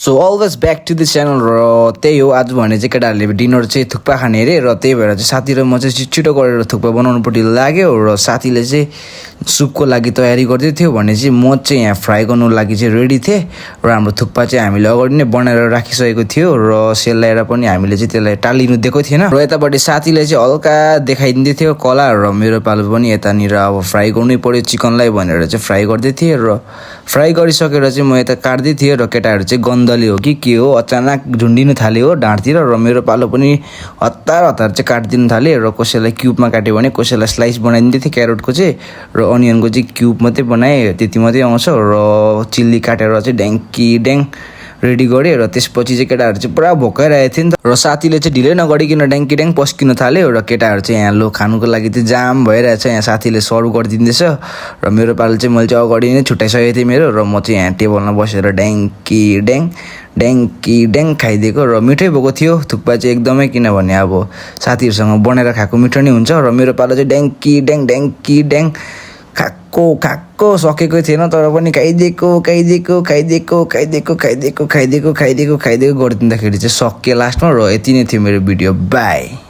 So always back to the channel र त्यही हो आज भने चाहिँ केटाहरूले डिनर चाहिँ थुक्पा खाने अरे र त्यही भएर चाहिँ साथी र म चाहिँ छिटो गरेर थुक्पा बनाउनुपट्टि लाग्यो र साथीले चाहिँ सुपको लागि तयारी गर्दै थियो भने चाहिँ म चाहिँ यहाँ फ्राई गर्नु लागि चाहिँ रेडी थिएँ र हाम्रो थुक्पा चाहिँ हामीले अगाडि नै बनाएर राखिसकेको थियो र सेलाएर पनि हामीले चाहिँ त्यसलाई टालिनु दिएको थिएन र यतापट्टि साथीले चाहिँ हल्का देखाइदिँदै थियो कला र मेरो पालो पनि यतानिर अब फ्राई गर्नै पर्यो चिकनलाई भनेर चाहिँ फ्राई गर्दै थिएँ र फ्राई गरिसकेर चाहिँ म यता काट्दै थिएँ र केटाहरू चाहिँ गन्धले हो कि के हो अचानक झुन्डिनु थाल्यो हो ढाँडतिर र मेरो पालो पनि हतार हतार चाहिँ काटिदिनु थालेँ र कसैलाई क्युबमा काट्यो भने कसैलाई स्लाइस बनाइदिँदै थिएँ क्यारोटको चाहिँ र अनियनको चाहिँ क्युब मात्रै बनाएँ त्यति मात्रै आउँछ र चिल्ली काटेर चाहिँ ड्याङ्की ड्याङ रेडी गरेँ र त्यसपछि चाहिँ केटाहरू चाहिँ पुरा भोकाइरहेको थियो नि त र साथीले चाहिँ ढिलै नगरिकन ड्याङ्की ड्याङ पस्किन थाल्यो र केटाहरू चाहिँ यहाँ लो खानुको लागि चाहिँ जाम भइरहेछ यहाँ साथीले सर्भ गरिदिँदैछ र मेरो पालो चाहिँ मैले चाहिँ अगाडि नै छुट्याइसकेको थिएँ मेरो र म चाहिँ यहाँ टेबलमा बसेर ड्याङ्की ड्याङ ड्याङ्की ड्याङ खाइदिएको र मिठै भएको थियो थुक्पा चाहिँ एकदमै किनभने अब साथीहरूसँग बनाएर खाएको मिठो नै हुन्छ र मेरो पालो चाहिँ ड्याङ्की ड्याङ ड्याङ्की ड्याङ खाएको सकेको थिएन तर पनि खाइदिएको गरिदिँदाखेरि चाहिँ सकियो लास्टमा र यति नै थियो मेरो भिडियो बाई।